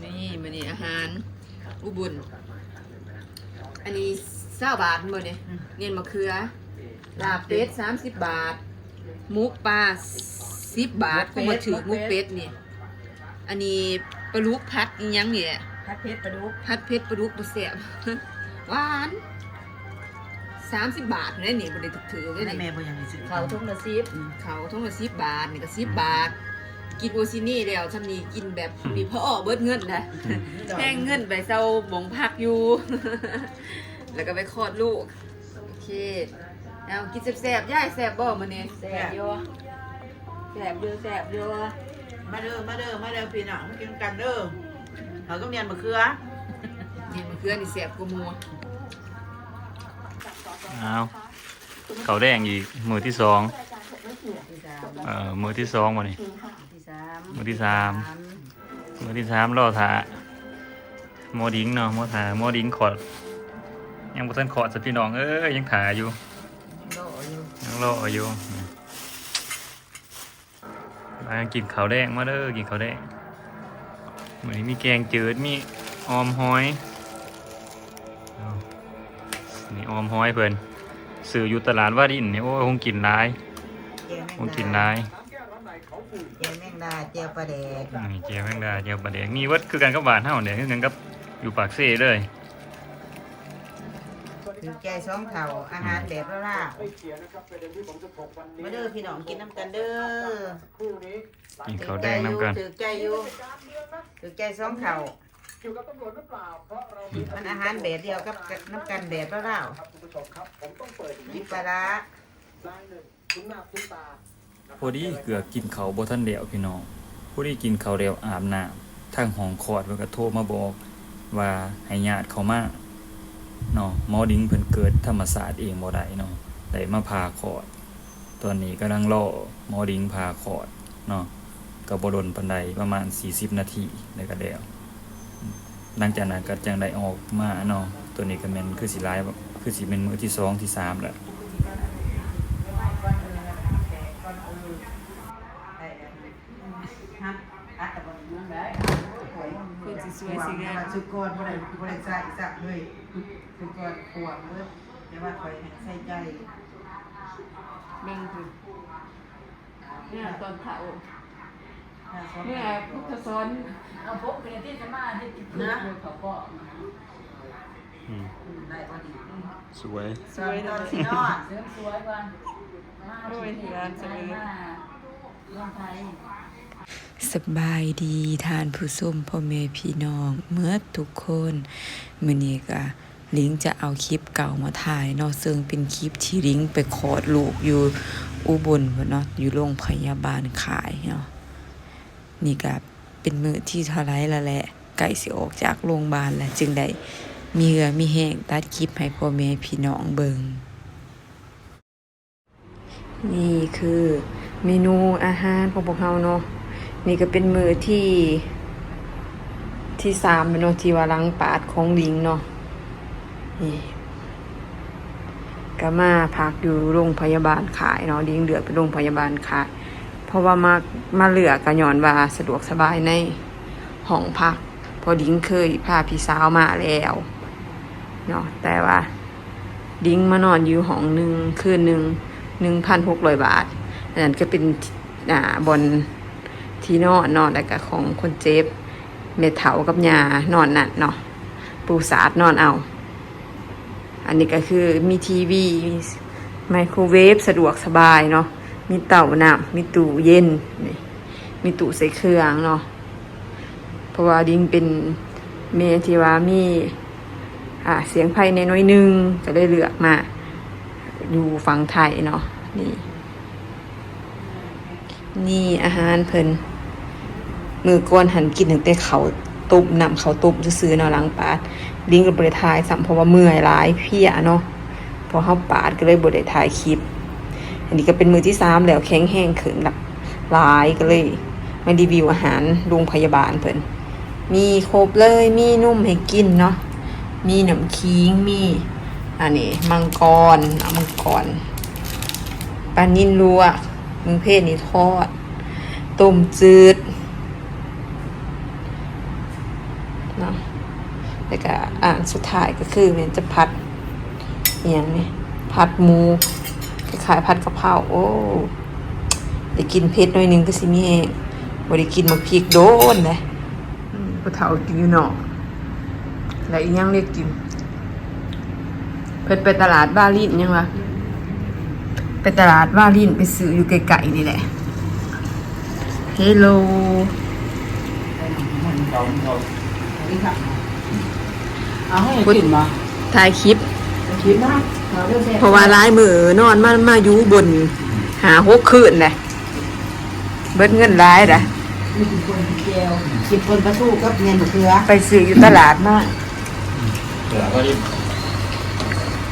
ນີ້ ມື້ນີ້ອາຫານອຸບົນ ອັນນີ້ຊາວບາດແມ່ນບໍ່ນີ້? ອືມ ໜຽນມະເຂືອ ລາບເປັດສາມສິບບາດ ໝົກປາສິບບາດ ໝົກເປັດ ຄືບໍ່ຖືກ ໝົກເປັດ ໝົກເປັດນີ້. ອັນນີ້ປາດຸກຜັດອີ່ຫຍັງນີ້ແຫຼະ ຜັດເຜັດປາດຸກ ຜັດເຜັດປາດຸກບໍ່ແຊບ ຫວານ ສາມສິບບາດເດ້ນີ້ ບໍ່ໄດ້ຖືກເດ້ນີ້. ແມ່ບໍ່ຢາກໃຫ້ຊື້ ເຂົ້າຖົງລະສິບ ອືມ ເຂົ້າຖົງລະສິບບາດ ນີ້ກໍສິບບາດ ອືມ ກິນໂອຊິນີ້ແລ້ວ ຊ່ຳນີ້ກິນແບບ ອືມ ນີ້ພໍເບິດເງິນນະ ອືມ ແພງເງິນໄປເຊົ່າບ່ອງພັກຢູ່ ແລ້ວກໍໄປຄອດລູກ. ໂອເຄ ເອົາ ກິນແຊບໆ ຍາຍ ແຊບບໍ່ມື້ນີ້? ແຊບຢູ່ ແຊບຢູ່ ແຊບຢູ່. ມາເດີ ມາເດີ ມາເດີພີ່ນ້ອງ ມາກິນນຳກັນເດີ ເຂົ້າກັບໜຽນມະເຂືອ ໜຽນມະເຂືອນີ້ແຊບກວ່າໝູ່. ອ້າວ ເຂົ້າແລງອີກ ມື້ທີສອງ ເອີ ມື້ທີສອງບໍ່ນີ້? ມື້ທີສາມ ມື້ທີສາມ ມື້ທີສາມ ລໍຖ້າໝໍດິງເນາະ ລໍຖ້າໝໍດິງຄອດ ຍັງບໍ່ທັນຄອດຊະພີ່ນ້ອງເອີຍ ຍັງຖ້າຢູ່ ລໍຢູ່ ຍັງລໍຢູ່. ມາກິນເຂົ້າແລງ ມາເດີ ກິນເຂົ້າແລງ. ມື້ນີ້ມີແກງຈືດ ມີອ່ອມຫອຍ ເອົາ ນີ້ອ່ອມຫອຍເພິ່ນ ຊື້ຢູ່ຕະຫຼາດວາລິນນີ້ ໂອ້ຍ ຄົງກິນຫຼາຍ ຄົງກິນຫຼາຍ. ແຈ່ວແມງດາ ແຈ່ວປາແດກ ອືມ ແຈ່ວແມງດາ ແຈ່ວປາແດກ ມີເບິດຄືກັນກັບບ້ານເຮົານີ້ ຄືກັນກັບຢູ່ປາກເຊເລີຍ. ຖືກໃຈສອງເຖົ້າ ອາຫານແບບລາວໆ ອືມ ມາເດີພີ່ນ້ອງ ກິນນຳກັນເດີ ກິນເຂົ້າແລງນຳກັນ ຖືກໃຈຢູ່ ຖືກໃຈສອງເຖົ້າ ມັນອາຫານແບບດຽວກັບ ກັບນຳກັນແບບລາວໆ ມີປາຮ້າ. ພໍດີເກືອບກິນເຂົ້າບໍ່ທັນແລ້ວພີ່ນ້ອງ ພໍດີກິນເຂົ້າແລ້ວອາບນ້ຳ ທາງຫ້ອງຄອດເພິ່ນກໍໂທມາບອກວ່າໃຫ້ຍາດເຂົ້າມາເນາະ ໝໍດິງເພິ່ນເກີດທຳມະຊາດເອງບໍ່ໄດ້ເນາະ ໄດ້ມາຜ່າຄອດ. ຕອນນີ້ກຳລັງລໍໝໍດິງຜ່າຄອດເນາະ ກໍບໍ່ດົນປານໃດ ປະມານສີ່ສິບນາທີ ແລ້ວກໍແລ້ວ. ຫຼັງຈາກນັ້ນກໍຈັ່ງໄດ້ອອກມາເນາະ. ໂຕນີ້ກໍແມ່ນຄືຊິຫຼາຍ ຄືຊິແມ່ນມື້ທີສອງທີສາມແລ້ວ. ຄືຊິສວຍຊິງາມ ສຸກອນບໍ່ໄດ້ ບໍ່ໄດ້ໃຊ້ຊ້ຳເລີຍ ສຸກອນຂວາງເບິດ ແຕ່ວ່າຂ້ອຍໃຫ້ໃສ່ໃຈ ເບິ່ງພຸ້ນ ເມື່ອຕອນເຖົ້າ ເມື່ອພຸດທະສອນ ເອົາປົກເປັນອາທິດຈະມາເຮັດກິນເພິ່ນເຂົາກໍ ອືມ ໄດ້ບໍ່ດີ ສວຍ ສວຍຕອນຊິນອນ ເສີມສວຍກ່ອນ ມາ ໂອ້ຍ ທີ່ເຮັດ ຮ້ານສະເອີ ມາ ສະບາຍດີທ່ານຜູ້ຊົມ ພໍ່ແມ່ພີ່ນ້ອງໝົດທຸກຄົນ. ມື້ນີ້ກະ ລິງຈະເອົາຄລິບເກົ່າມາຖ່າຍເນາະ ເຊິ່ງເປັນຄລິບທີ່ລິງໄປຄອດລູກຢູ່ອຸບົນພຸ້ນເນາະ ຢູ່ໂລງພະຍາບານຄ້າຍເນາະ. ນີ້ກະເປັນມື້ທີເທົ່າໃດແລ້ວແຫຼະ ໃກ້ຊິອອກຈາກໂລງບານແລ້ວ ຈຶ່ງໄດ້ມີເຫື່ອມີແຮງຕັດຄລິບໃຫ້ພໍ່ແມ່ພີ່ນ້ອງເບິ່ງ. ນີ້ຄືເມນູອາຫານຂອງພວກເຮົາເນາະ. ນີ້ກໍເປັນມື້ທີ ທີສາມແມ່ນເນາະ ທີ່ວ່າຫຼັງປາດຂອງລິງເນາະ. ນີ້ ກໍມາພັກຢູ່ໂລງພະຍາບານຄ້າຍເນາະ, ລິງເລືອກໄປໂລງພະຍາບານຄ້າຍ ເພາະວ່າມາ ມາເລືອກກໍຍ້ອນວ່າສະດວກສະບາຍໃນຫ້ອງພັກ ເພາະລິງເຄີຍພາພີ່ສາວມາແລ້ວເນາະ. ແຕ່ວ່າ ລິງມານອນຢູ່ຫ້ອງໜຶ່ງ ຄືນໜຶ່ງ ໜຶ່ງພັນຫົກຮ້ອຍບາດ. ອັນນັ້ນກໍເປັນ ອ່າ ບ່ອນທີ່ນອນເນາະ ແລ້ວກໍຂອງຄົນເຈັບ ແມ່ເຖົ້າກັບຍ່ານອນນັ້ນເນາະ, ປູສາດນອນເອົາ. ອັນນີ້ກໍຄືມີທີວີ ມີໄມໂຄຣເວຟ ສະດວກສະບາຍເນາະ, ມີເຕົານ້ຳ ມີຕູ້ເຢັນ ນີ້ ມີຕູ້ໃສ່ເຄື່ອງເນາະ. ເພາະວ່າລິງເປັນແມ່ທີ່ວ່າມີ ອ່າ ສຽງໄພແດ່ໜ້ອຍໜຶ່ງ ກໍເລີຍເລືອກມາຢູ່ຝັ່ງໄທເນາະ. ນີ້ ນີ້ອາຫານເພິ່ນ ມື້ກ່ອນຫັ້ນກິນຕັ້ງແຕ່ເຂົ້າຕົ້ມ ນ້ຳເຂົ້າຕົ້ມຊື່ໆເນາະ. ຫຼັງປາດ ລິງກໍບໍ່ໄດ້ຖ່າຍຊ້ຳ ເພາະວ່າເມື່ອຍຫຼາຍ ເພຍເນາະ. ເພາະເຮົາປາດກໍເລີຍບໍ່ໄດ້ຖ່າຍຄລິບ. ອັນນີ້ກໍເປັນມື້ທີສາມແລ້ວ ແຂງແຮງຂຶ້ນຫຼາຍ ກໍເລີຍມາຣີວິວອາຫານໂລງພະຍາບານເພິ່ນ. ມີຄົບເລີຍ ມີນົມໃຫ້ກິນເນາະ, ມີນ້ຳຂິງ ມີ ອັນນີ້ ມັງກອນ ເອົາມັງກອນ, ປານິນລວກ, ມື້ເພນນີ້ທອດ, ຕົ້ມຈືດ, ເນາະ ແລ້ວກະອັນສຸດທ້າຍກໍຄືແມ່ນຈະຜັດ ອີ່ຫຍັງນີ້ ຜັດໝູ ຄ້າຍໆ ຜັດກະເພົາ. ໂອ້ ໄດ້ກິນເຜັດໜ້ອຍໜຶ່ງກໍຊິມີແຮງ ບໍ່ໄດ້ກິນໝາກພິກໂດນເດ້. ອືມ ຜູ້ເຖົ້າກິນຢູ່ນອກ ແລ້ວອີ່ຫຍັງໄດ້ກິນ ເພິ່ນໄປຕະຫຼາດວາລິນ ຫຍັງວະ ໄປຕະຫຼາດວາລິນ ໄປຊື້ຢູ່ໃກ້ໆ ນີ້ແຫຼະ. ເຮໂລ ເອົາໃຫ້ກິນບໍ່? ຖ່າຍຄລິບ ຄລິບເນາະ ເອົາເດີແຊບ ເພາະວ່າຫຼາຍມື້ນອນມາ ມາຢູ່ບົນຫ້າຫົກຄືນແຫຼະ ເບິດເງິນຫຼາຍລະ. ກິນປ່ນແຈ່ວ ກິນປ່ນປາທູກັບແໜມມະເຂືອ ໄປຊື້ຢູ່ຕະຫຼາດມາ.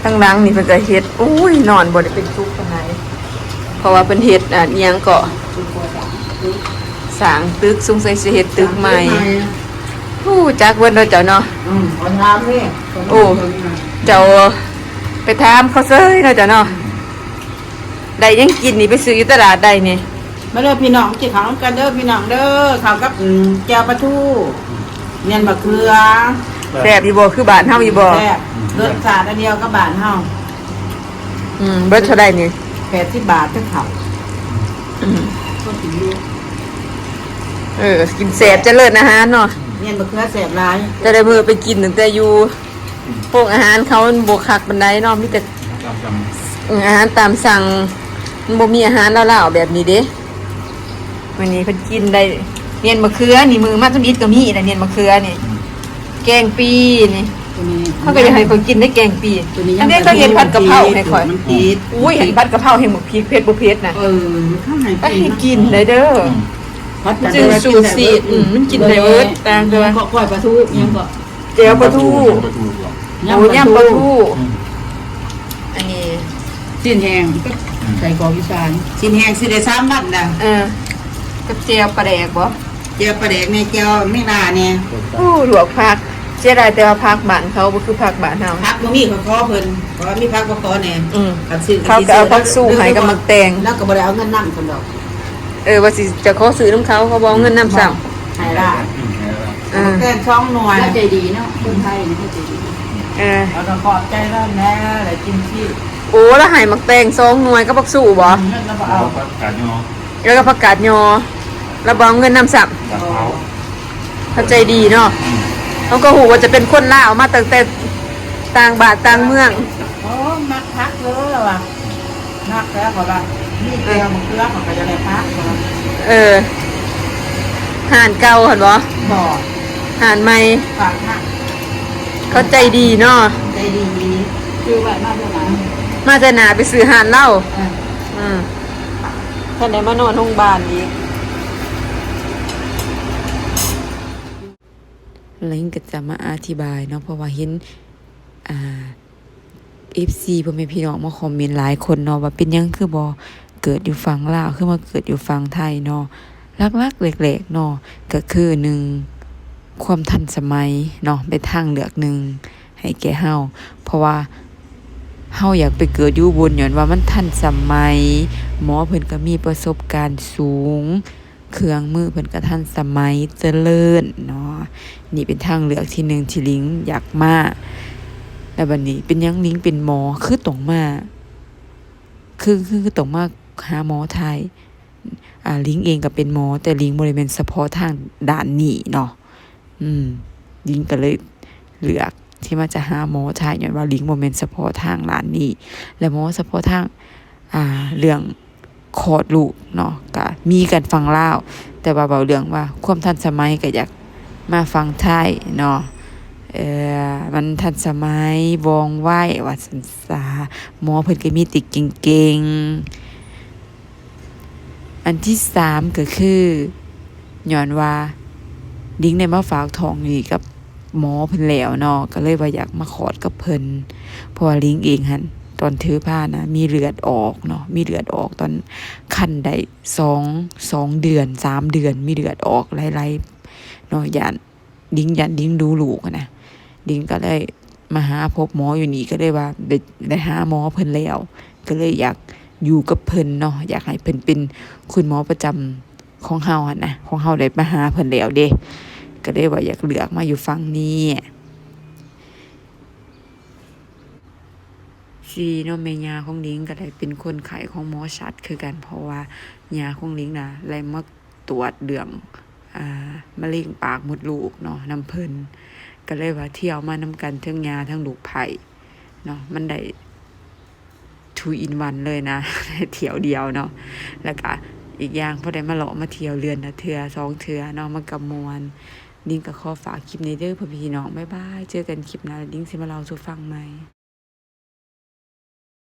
ທາງຫຼັງນີ້ເພິ່ນກໍເຮັດ ໂອ້ຍ ນອນບໍ່ໄດ້ເປັນສຸກປານໃດ ເພາະວ່າເພິ່ນເຮັດ ອັນ ອີ່ຫຍັງເກາະ ສ້າງຕຶກ ສົງໄສຊິເຮັດຕຶກໃໝ່. ຮູ້ຈັກເບິດເນາະເຈົ້າເນາະ. ອືມ ໂອ້ ເຈົ້າໄປຖາມເຂົາເຊີຍເນາະເຈົ້າເນາະ. ໄດ້ຫຍັງກິນນີ້ ໄປຊື້ຢູ່ຕະຫຼາດໄດ້ນີ້. ມາເດີພີ່ນ້ອງ ກິນເຂົ້ານຳກັນເດີພີ່ນ້ອງເດີ ເຂົ້າກັບ ອືມ ແຈ່ວປາທູ ແໜມມະເຂືອ. ແຊບຢູ່ບໍ່? ຄືບ້ານເຮົາຢູ່ບໍ່? ແຊບ ລົດຊາດອັນດຽວກັບບ້ານເຮົາ. ອືມ ເບິດເທົ່າໃດນີ້? ແປດສິບບາດເດີເຂົ້າ. ອືມ ເອີ ກິນແຊບ ຈະເລີນອາຫານເນາະ. ແໜມມະເຂືອແຊບຫຼາຍ ແຕ່ລະມື້ໄປກິນຕັ້ງແຕ່ຢູ່ ໂຮງອາຫານເຂົາມັນບໍ່ຄັກປານໃດເນາະ ມີແຕ່ ຕາມສັ່ງ ເອີ ອາຫານຕາມສັ່ງ ມັນບໍ່ມີອາຫານລາວໆແບບນີ້ເດ້. ມື້ນີ້ເພິ່ນກິນໄດ້ໜຽນມະເຂືອນີ້ ມື້ມາທຳອິດກໍມີໄດ້ໜຽນມະເຂືອນີ້ ອືມ ແກງປີນີ້ ໂຕນີ້ ເຂົາກໍຢາກໃຫ້ຂ້ອຍກິນໄດ້ແກງປີ ໂຕນີ້ຍັງ ອັນນີ້ເຂົາເຮັດຜັດກະເພົາໃຫ້ຂ້ອຍ ມັນຜິດ ໂອ້ຍ ໃຫ້ຜັດກະເພົາແຮ່ງບໍ່ຜິດ ເຜັດບໍ່ເຜັດນະ ເອີ ເຂົາໃຫ້ ໃຫ້ກິນໄດ້ເດີ ອືມ ຜັດ ມັນຈຶ່ງຊູຊີ ອືມ ມັນກິນໄດ້ເບິດ ຕ່າງແຕ່ວ່າ ກ້ອຍປາທູ ອືມ ຫຍັງກໍ ແຈ່ວປາທູ ຍຳປາທູ ໂອ້ ຍຳປາທູ ອືມ ອັນນີ້ຊີ້ນແຫ້ງກັບ ອືມ ໄສ້ກອກອີສານ ຊີ້ນແຫ້ງຊິໄດ້ສາມວັນນະ ເອີ ກັບແຈ່ວປາແດກບໍ ແຈ່ວປາແດກແດ່ ແຈ່ວແມງດາແດ່ ໂອ້ ລວກຜັກ ເສຍດາຍແຕ່ວ່າຜັກບ້ານເຂົາບໍ່ຄືຜັກບ້ານເຮົາ ຜັກບໍ່ມີ ຂໍເພິ່ນ ເພາະວ່າມີຜັກກໍຂໍແດ່ ອືມ ຄັນຊື້ ເຂົາກໍເອົາຜັກຊູໃຫ້ກັບໝາກແຕງ ແລ້ວກໍບໍ່ໄດ້ເອົາເງິນນຳເພິ່ນດອກ ເອີ ວ່າຊິຈະຂໍຊື້ນຳເຂົາ ເຂົາບໍ່ເອົາເງິນນຳຊ້ຳ ໃຫ້ລະ ອືມ ເອີ ແຕ່ສອງໜ່ວຍ ລາວໃຈດີເນາະ ຄົນໄທນີ້ເຂົາໃຈດີ ເອີ ເຮົາຕ້ອງຂອບໃຈລາວແດ່ ໄດ້ກິນຟຣີ ໂອ້ ລາວໃຫ້ໝາກແຕງສອງໜ່ວຍກັບຜັກຊູບໍ ອືມ ເງິນລາວບໍ່ເອົາ ແລ້ວກໍຜັກກາດຍໍ ແລ້ວກໍຜັກກາດຍໍ ລາວບໍ່ເອົາເງິນນຳຊ້ຳ ເຂົາໃຈດີເນາະ ອືມ ເຮົາກໍຮູ້ວ່າຈະເປັນຄົນລາວມາຕັ້ງແຕ່ຕ່າງບ້ານຕ່າງເມືອງ ໂອ້ ມັກຜັກເດີລາວວ່າ ນັກແລ້ວ ເຂົາວ່າມີແຕ່ມະເຂືອ ເຂົາກໍຢາກໄດ້ຜັກ ເຂົາວ່າ ເອີ ຮ້ານເກົ່າຫັ້ນບໍ? ບໍ່ ຮ້ານໃໝ່ ຝາກຮ້ານ ເຂົາໃຈດີເນາະ ໃຈດີ ຄືວ່າມາເທື່ອໜ້າ ມາເທື່ອໜ້າໄປຊື້ຮ້ານລາວ ເອີ ອືມ ທ່ານໄດ້ມານອນໂຮງບານອີກ ແລ້ວຫຍິງກໍຈະມາອະທິບາຍເນາະ ເພາະວ່າເຫັນ ອ່າ ເອັຟຊີ ພໍ່ແມ່ພີ່ນ້ອງມາຄອມເມັນຫຼາຍຄົນເນາະ ວ່າເປັນຫຍັງຄືບໍ່ເກີດຢູ່ຝັ່ງລາວ ຄືມາເກີດຢູ່ຝັ່ງໄທເນາະ ຫຼັກໆແລກໆເນາະ ກໍຄືໜຶ່ງ ຄວາມທັນສະໄໝເນາະ ເປັນທາງເລືອກໜຶ່ງໃຫ້ແກ່ເຮົາ ເພາະວ່າເຮົາຢາກໄປເກີດຢູ່ອຸບົນ ຍ້ອນວ່າມັນທັນສະໄໝ ໝໍເພິ່ນກໍມີປະສົບການສູງ ເຄື່ອງມືເພິ່ນກໍທັນສະໄໝຈະເລີນເນາະ ນີ້ເປັນທາງເລືອກທີໜຶ່ງທີ່ລິງຢາກມາ ແລ້ວບັດນີ້ເປັນຫຍັງລິງເປັນໝໍຄືຕ້ອງມາ ຄື ຄື ຄືຕ້ອງມາຫາໝໍໄທ ອ່າ ລິງເອງກໍເປັນໝໍ ແຕ່ລິງບໍ່ໄດ້ແມ່ນສະເພາະທາງດ້ານນີ້ເນາະ ອືມ ລິງກໍເລີຍເລືອກທີ່ວ່າຈະຫາໝໍໄທ ຍ້ອນວ່າລິງບໍ່ແມ່ນສະເພາະທາງດ້ານນີ້ ແລະ ໝໍສະເພາະທາງ ອ່າ ເລື່ອງຄອດລູກເນາະ ກະມີກັນຝັ່ງລາວ ແຕ່ວ່າເວົ້າເລື່ອງວ່າຄວາມທັນສະໄໝກະຢາກມາຝັ່ງໄທເນາະ ເອີ ມັນທັນສະໄໝ ວ່ອງໄວ ວ່າຊັ້ນຊະ ໝໍເພິ່ນກະມີແຕ່ເກັ່ງໆ. ອັນທີສາມກະຄື ຍ້ອນວ່າລິງໄດ້ມາຝາກທ້ອງນີ້ກັບ ໝໍເພິ່ນແລ້ວເນາະ ກໍເລີຍວ່າຢາກມາຄອດກັບເພິ່ນ ເພາະວ່າລິງເອງຫັ້ນ ຕອນຖືພານະ ມີເລືອດອອກເນາະ ມີເລືອດອອກຕອນຄັນໄດ້ສອງ ສອງເດືອນ ສາມເດືອນ ມີເລືອດອອກຫຼາຍໆເນາະ ຢ້ານ ລິງຢ້ານລິງດູລູກຫັ້ນນະ ລິງກໍເລີຍມາຫາພົບໝໍຢູ່ນີ້ ກໍເລີຍວ່າໄດ້ ໄດ້ຫາໝໍເພິ່ນແລ້ວ ກໍເລີຍຢາກຢູ່ກັບເພິ່ນເນາະ ຢາກໃຫ້ເພິ່ນເປັນຄຸນໝໍປະຈຳ ຂອງເຮົາຫັ້ນນະ ຂອງເຮົາໄດ້ມາຫາເພິ່ນແລ້ວເດ້ ກໍເລີຍວ່າຢາກເລືອກມາຢູ່ຝັ່ງນີ້. ສີ່ເນາະ ແມ່ຍ່າຂອງລິງກໍໄດ້ເປັນຄົນໄຂ້ຂອງໝໍສັດຄືກັນ ເພາະວ່າຍ່າຂອງລິງນະໄດ້ມາຕວດເລື່ອງ ອ່າ ມະເຮັງປາກມົດລູກເນາະນຳເພິ່ນ ກໍເລີຍວ່າທ່ຽວມານຳກັນ ທັງຍ່າທັງລູກໃພ້ເນາະ ມັນໄດ້ two in one ເລີຍນະ ທ່ຽວດຽວເນາະ ແລ້ວກະອີກຢ່າງພໍໄດ້ມາເລາະມາທ່ຽວເດືອນລະເທື່ອສອງເທື່ອເນາະ ມັນກໍມ່ວນ. ລິງກໍຂໍຝາກຄລິບນີ້ເດີພໍ່ແມ່ພີ່ນ້ອງ ບາຍບາຍ ເຈີກັນຄລິບໜ້າ ລິງຊິມາເລົ່າສູ່ຟັງໃໝ່.